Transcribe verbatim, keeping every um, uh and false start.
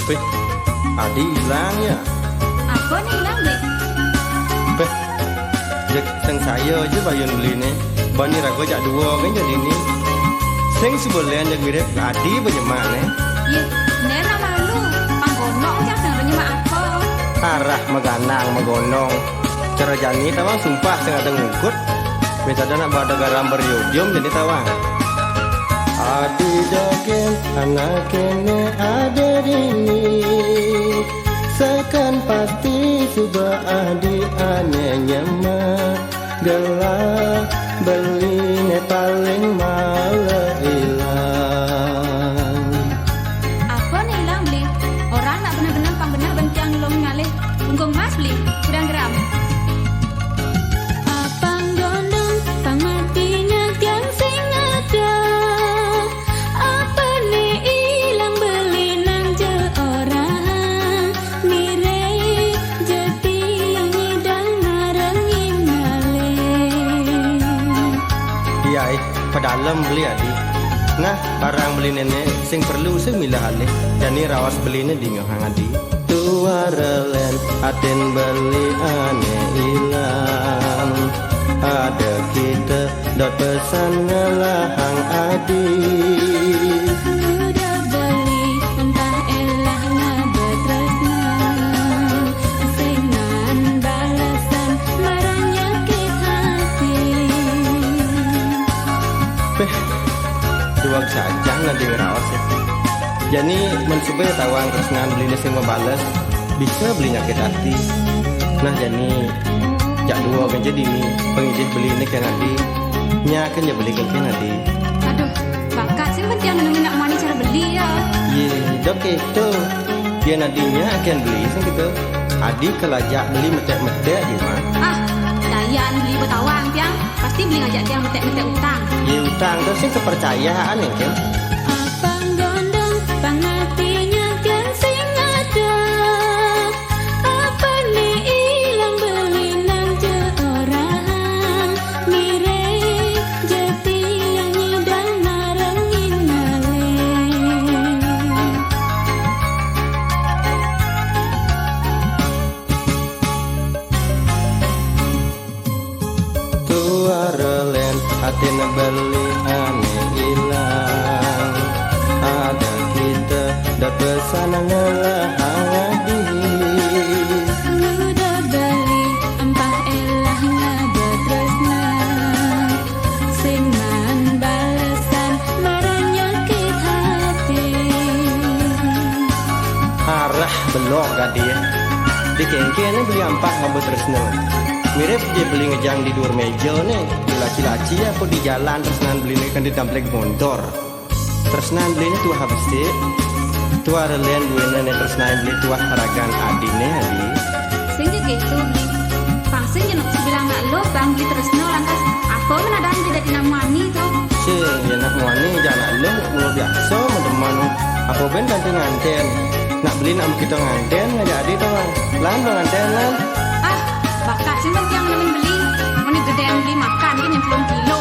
Pih, Adi ilang ya? Apa né ilang, Bli? Pih, jeg sing saya aja bayun beliné. Bani raga jak dua kan jadiné. Sing suba lén jeg mirip Adi apa nyemak né. Yéh, né nak malu. Pang gonong cang sing nyemak apa. Arah maganang magonong. Cara jani tawang sumpah sing ada ngugut. Minta dana bada garam beriodium jani tawang. Adi dogén, anak kéné ada dini. Sakan pasti suba adi ané nyemak. Gelah beliné paling mala ilang. Apa né ilang, Bli? Orang nak beneh-beneh pang beneh bentiang nulung ngalih. Bungkung emas, Bli. Pirang gram? Apang gondong, pang mati nyatiang sing ada. Apa né ilang beli nang je orang. Mirip jati yang nyidang marengin ngalih. Iya, eh, padalem beli Adi. Nah, barang beli néné sing perlu sing milah alih. Jani raos beliné dingehang Adi. Tuara lén atin beli ané ilang. Ada kita dot pesan ngelahang Adi. Udah beli entah elah ngabet tresna. Sengan balesan marang nyakit hati. Peh, duag sajang nadé ngraos ya. Jani men suba ya tawang tresnan beliné sing mabales, bisa beli nyakit ati. Nah jani jak dua kan jadi ni pangidih beliné kén adi. Nya kén ya beli kén adi. Aduh, bakat sing penting nemuin nak mani cara beli ya. Yé, dok itu. Yén adinya kén beli sing gitu. Adi kelajak beli metek-metek di rumah. Ah, dayan beli betawang tiang, pasti beli ngajak tiang metek-metek utang. Yé utang tu sing kepercayaan ya kén. Apang gondong, pang ati nyatiang sing ada. Apa né ilang beli nang je orang. Mirip jati yang nyidang marengin ngalih. Tuara lén atin beli ané ilang. Ada kita dot pesan ngelahang adi. Udah beli empah elah ngabet tresna. Sing maan balesan marang nyakit hati. Arah belok gadi ya. Di kéngkén né beli ampah ngabet tresna. Mirip dia beli ngejang di duur méja né. Di laci-laci apa di jalan tresnan beli né kan di tamplik montor. Tresnan beli né tuah besik. Tuah relen duéné né tresnan beli tuah ragan adiné adi. Sing ja gitu beli. Pang sing ja nak bilang nak lo bang beli tresna lantas apa menadang tidak dina muani tu. Sing ya nak muani ja nak lo mula biasa mendeman. Apa ben ganti nganten. Nak beli nak kita nganten ngajak adi tu. Lan bang nganten lan. Ah, bakat sing bang tiang nemen beli. Mani gedé beli makan kan nyemplung kilo.